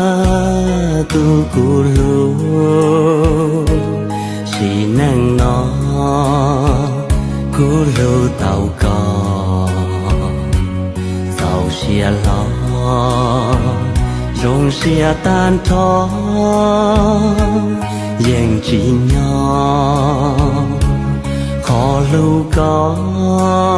Thawj tug kuv hlub, sim neej no kuv hlub tau koj. Txaus siab hlo, zoo siab tag nrho, yeej tsim nyog qhov hlub koj